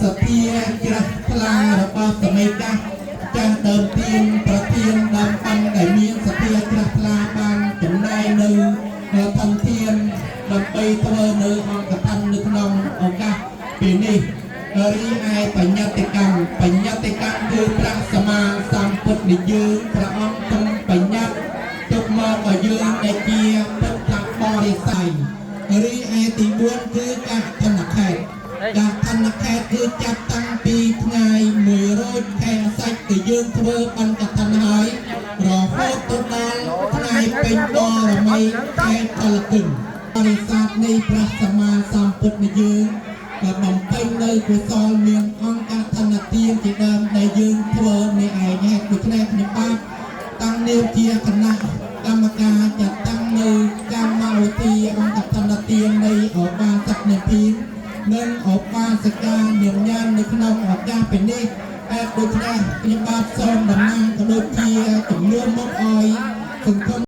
សទ្ធាជ្រះថ្លារបស់សមីកាសចាស់ដើមទៀនប្រធានដើមបណ្ណដែលមានសទ្ធាជ្រះថ្លាបានចំណាយនៅធនធានដើម្បីធ្វើនៅអង្គកឋិននៅក្នុងឱកាសពេលនេះរីឯបញ្ញត្តិកម្មបញ្ញត្តិកម្មគឺព្រះសម្មាសម្ពុទ្ធនិយើងព្រះអង្គទ្រង់បញ្ញត្តិទុកមកឲ្យយើងដែលជាពុទ្ធបរិស័យរីឯទី4គឺកឋិនខេតកឋិនខេតគឺចាប់តាំងពីថ្ងៃ1រោចខែសាច់គឺយើងធ្វើបណ្ឌកឋិនហើយរហូតទៅដល់ថ្ងៃពេញបរមីខែកលគិនបរិស័ទនៃព្រះសម្មាសម្ពុទ្ធនិយើងក៏បំពេញនៅកុសលមានអង្គកឋិនទានជាដើមដែលយើងធ្វើនេះឯងហេតុដូច្នេះខ្ញុំបាទតាំងនាមជាគណៈកម្មការចាត់តាំងនៅកម្មវិធីអង្គកឋិនទាននៃឧបាសកនិព្វាននិងឧបាសិកានាមញាននៅក្នុងឱកាសពេលនេះហេតុដូច្នេះខ្ញុំបាទសូមតំណាងក៏ដូចជាចំនួនមកឲ្យសង្គម